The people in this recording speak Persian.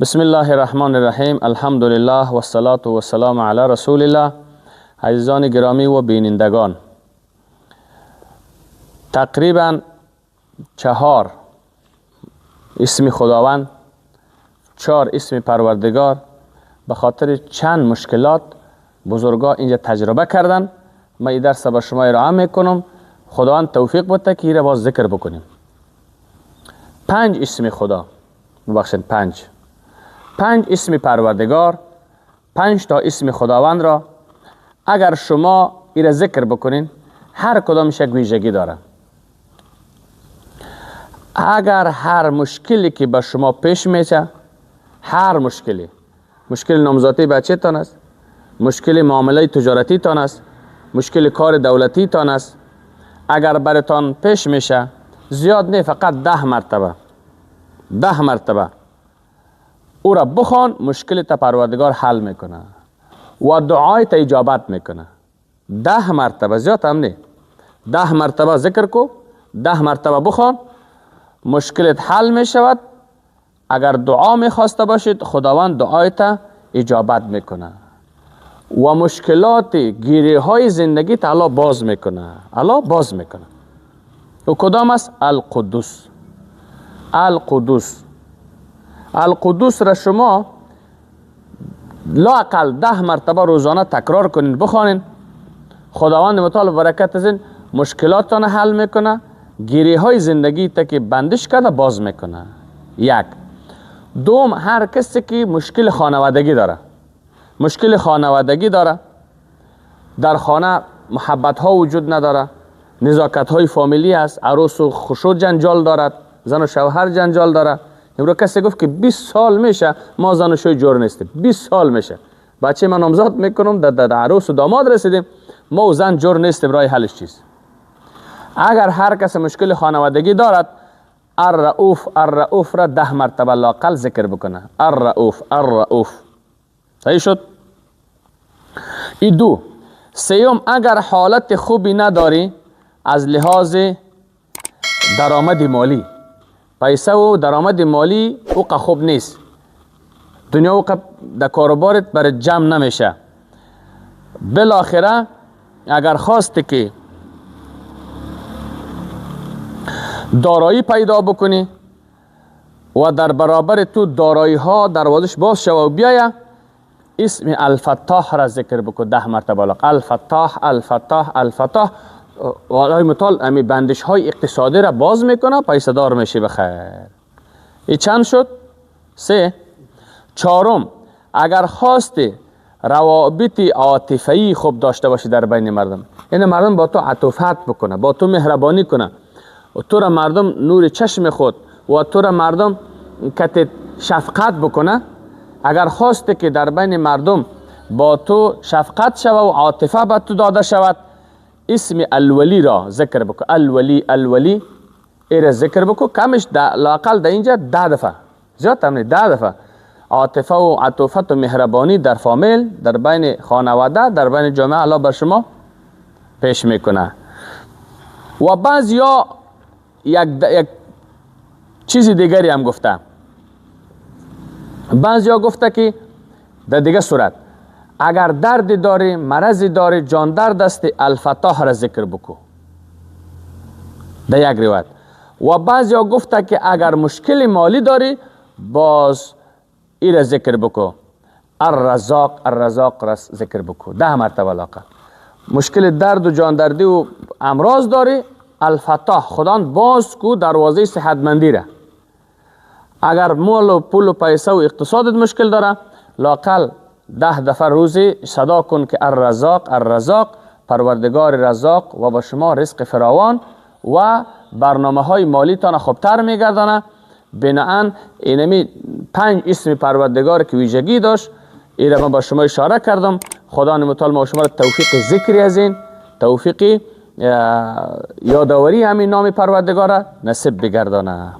بسم الله الرحمن الرحیم. الحمدلله و الصلاة و السلام علی رسول الله. عزیزان گرامی و بینندگان، تقریبا 4 اسم خداوند، 4 اسم پروردگار به خاطر چند مشکلات بزرگا اینجا تجربه کردن. من این درس به شما ارائه میکنم، خداوند توفیق بده که ایره باز ذکر بکنیم. 5 اسم خدا، ببخشید 5 اسم پروردگار، 5 تا اسم خداوند را اگر شما ایره ذکر بکنین، هر کدامش یک ویژگی داره. اگر هر مشکلی که به شما پیش میشه، هر مشکلی، مشکل نامزاتی بچه تان است، مشکل معامله تجارتی تان است، مشکل کار دولتی تان است، اگر برتان پیش میشه، زیاد نه، فقط 10 مرتبه، 10 مرتبه او را بخوان، مشکل تا پروردگار حل میکنه و دعای تا اجابت میکنه. 10 مرتبه، زیاد هم نه، 10 مرتبه ذکر کو، 10 مرتبه بخوان، مشکلت حل میشود. اگر دعا میخواسته باشید، خداوند دعای تا اجابت میکنه و مشکلات گیری های زندگی تا الله باز میکنه، الله باز میکنه. و کدام است؟ القدوس. القدوس، القدوس را شما لااقل 10 مرتبه روزانه تکرار کنین، بخوانین، خداوند متعال برکت از این مشکلاتتان حل میکنه، گیری های زندگی تا که بندش کرده باز میکنه. 1. دوم، هر کسی که مشکل خانوادگی داره، مشکل خانوادگی داره، در خانه محبت ها وجود نداره، نزاکت های فامیلی است، عروس و خشو جنجال دارد، زن و شوهر جنجال داره. امروز کسی گفت که 20 سال میشه ما زن و شوی جور نیستیم، 20 سال میشه بچه من نامزاد میکنم، در عروس و داماد رسیدیم، ما و زن جور نیستیم، راه حلش چیست؟ اگر هر کس مشکل خانوادگی دارد، الرؤوف، الرؤوف را 10 مرتبه لاقل ذکر بکنه. الرؤوف، الرؤوف. صحیح شد؟ این 2. سیوم، اگر حالت خوبی نداری از لحاظ درآمد مالی، پیسه و درآمد مالی اوقا خوب نیست، دنیا اوقا در کاروبارت برای جمع نمیشه، بالاخره اگر خواستی که دارایی پیدا بکنی و در برابر تو دارایی ها دروازش باز شوه و بیایه، اسم الفتاح را ذکر بکن 10 مرتبه. الفتاح، الفتاح، الفتاح. والله متعال امی بندش های اقتصادی را باز میکنه، پیسه دار میشی بخیر. این چند شد؟ 3. 4، اگر خواستی روابط عاطفه‌ای خوب داشته باشی در بین مردم، یعنی مردم با تو عطوفت بکنه، با تو مهربانی کنه، و تو را مردم نور چشم خود و تو را مردم کت شفقت بکنه، اگر خواستی که در بین مردم با تو شفقت شود و عاطفه به تو داده شود، اسم الولی را ذکر بکن. الولی، الولی ایره ذکر بکن، کمش لاقل در اینجا 10 دفعه، زیاد هم نه، 10 دفعه. عاطفه و عطوفت و مهربانی در فامیل، در بین خانواده، در بین جامعه الله بر شما پیش میکنه. و بعضیا یک چیز دیگری هم گفته، بعضیا گفته که در دیگه صورت اگر درد داری، مرضی داری، جان درد است، الفتاح را ذکر بکو، در یک روایت. و بعضیا گفته که اگر مشکل مالی داری، باز ای را ذکر بکو، الرزاق، الرزاق را ذکر بکو 10 مرتبه لااقل. مشکل درد و جان دردی و امراض داری، الفتاح، خداوند باز کو دروازه صحتمندی را. اگر مال و پول و پیسه و اقتصادت مشکل داره، لااقل 10 دفعه روزی صدا کن که الرزاق، الرزاق، پروردگار رزاق و با شما رزق فراوان و برنامه های مالی تان خوبتر میگردانه. بناهن اینمی 5 اسم پروردگار که ویژگی داشت، ایره من با شما اشاره کردم. خدا متعال ما شما را توفیق ذکری از این، توفیق یادآوری همین نام پروردگار را نصیب بگردانه.